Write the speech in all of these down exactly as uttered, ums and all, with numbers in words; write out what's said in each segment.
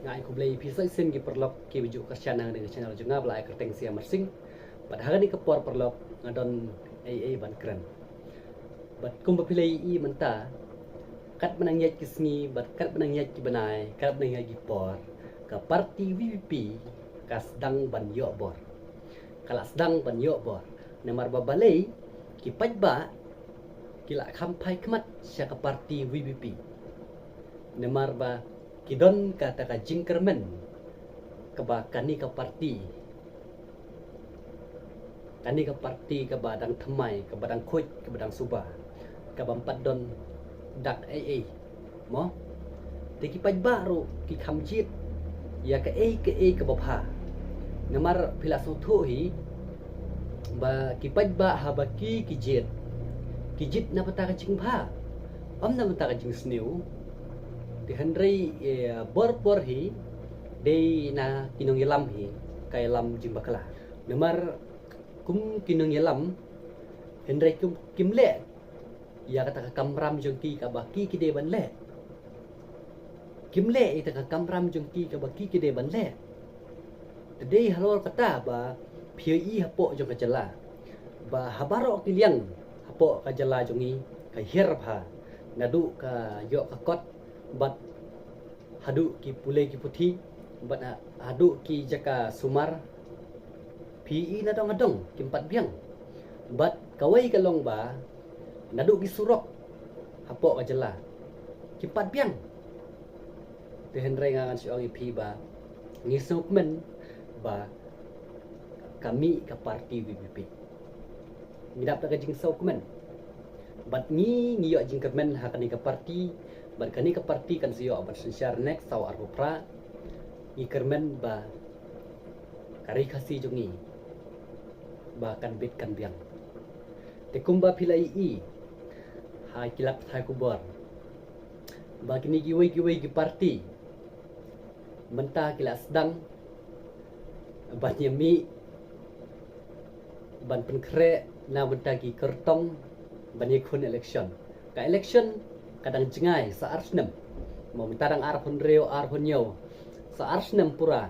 Nga ai khublei ïa phi sa shisien ki paralok kiba ju kyrshan ha kane ka channel jong nga ba la ai kyrteng Sia Marsing. Bad ha kane ka por paralok nga don ei ei ban kren. Bad kumba phi la ïohi mynta, katba nang ïaid ki sngi bad katba nang ïaid ki bnai, katba nang ïaid ki por, ka parti VPP ka sdang ban ïoh bor. Ka la sdang ban ïoh bor. Namar ba balei ki paidbah ki la kham phai khmat sha ka parti VPP. Namar ba ki don kata ka jingkyrmen kaba kane ka parti, kane ka parti kaba dang thymmai, kaba dang khuid, kaba dang suba, kabym pat don dak ei ei. Mo? Te ki paidbah ruh ki kham jied ïa kaei kaei kaba bha. Namar phi la sngewthuh hi ba ki paidbah haba ki ki jied, ki jied na bynta ka jingbha, ym na bynta ka jingsniew. Te hynrei, eh, bor bor hi dei na ki nongïalam hi, ka ïalam jingbakla. Namar kum ki nongïalam, hynrei kum kim leh ïa kata ka kamram jong ki kaba ki ki dei ban leh. Kim leh ïa kata ka kamram jong ki kaba ki ki dei ban leh. Te dei halor kata ba phi ïohi hapoh jong ka jylla ba ha baroh ki liang hapoh ka jylla jong ngi ka hiar bha, naduh ka ïoh ka kot bad haduh ki pule ki puthi bad ha-, haduh ki jaka sumar. Phi ïohi na dong ha dong kim pat biang. Bad kawei ka long ba naduh ki surok hapoh ka jylla kim pat biang. Te hynrei nga ngan shu ong ïa phi ba ngi sngewkmen ba ka mih ka parti VPP. Ngi dap da ka jingsngewkmen. Bad ngi, ngi ïoh jingkyrmen ha kane ka parti, bad kane ka parti kan sa ïoh ban synshar next saw arphew phra. Ngi kyrmen ba ka Ri Khasi jong ngi ba kan bit kan biang. Te kumba phi la ïohi ha ki lad pathai khubor ba kine kiwei kiwei ki parti mynta ki la sdang ban ïa mih ban pynkhreh na bynta ki kyrtong ban ïakhun election. Ka election ka dang jngai sa ar snem. Mo, mynta dang arphew hynriew, arphew hynñiew, sa ar snem pura.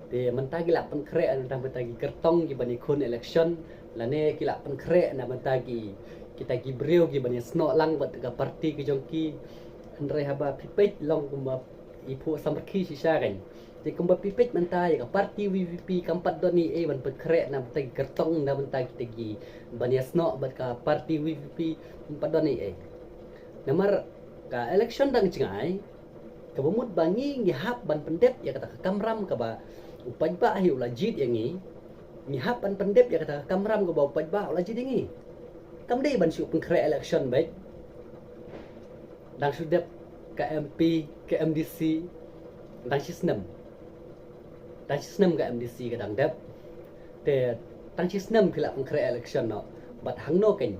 Te mynta ki la pynkhreh na bynta ki kyrtong ki ban ïakhun election, lane ki la pynkhreh na bynta ki, kita ki briew ki ban ïasnoh lang bad ka parti ka jong ki. Hynrei haba phi peit long kumba i phuh samrkhie shisha kan. Te kumba phi peit mynta ïa ka parti VPP kam pat don ei ei ban pynkhreh na bynta ki kyrtong, na bynta kita ki ban ïasnoh bad ka parti VPP, kam pat don ei ei. Namar ka election dang jngai, kaba mut ba ngi ngi hap ban pyndep ïa kata ka kamram kaba u paidbah hi u la jied ïa ngi. Ngi hap ban pyndep ïa kata ka kamram kaba u paidbah u la jied ïa ngi. Kam dei ban shu pynkhreh election beit. Dang shu dep ka MP, ka MDC, dang shi snem. Dang shi snem ka MDC ka dang dep. Te dang shi snem phi la pynkhreh election noh. Bad hangno kein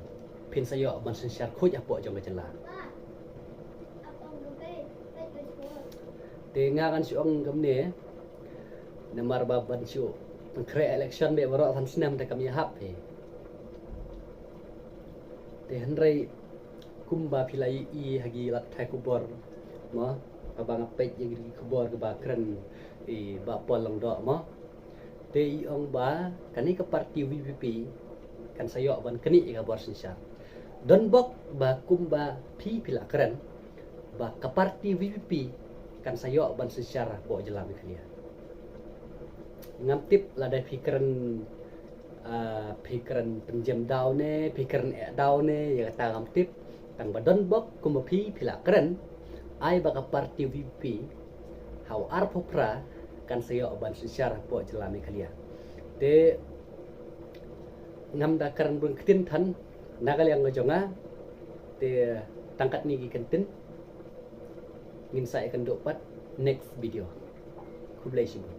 phin sa ïoh ban synshar khuid hapoh jong ka jylla. Te nga ngan shu ong kumne, namar ba ban shu pynkhreh election beit baroh san snem te kam ïahap hi. Te hynrei kumba phi la ïohi ha ki lad pathai khubor, mo, haba nga peit ïa ki khubor kaba kren i Bah Paul Lyngdoh, mo. Te i ong ba kane ka parti VPP kan sa ïoh ban knieh ïa ka bor synshar. Don bok ba kumba phi phi la kren ba ka parti VPP kan sa ïoh ban synshar hapoh jylla Meghalaya. Ngam tip lada phi kren, ah, phi kren pynjem daw ne, phi kren eh daw ne, ïa kata ngam tip. Tang ba don bok kumba phi phi la kren, ai ba ka parti VPP ha u arphew phra kan sa ïoh ban synshar hapoh jylla Meghalaya. Te ngam da kren bun ktien than na ka liang ka jong nga. Te tang katne ki kyntien, ngin sa ïakynduh pat next video. Khublei shibun.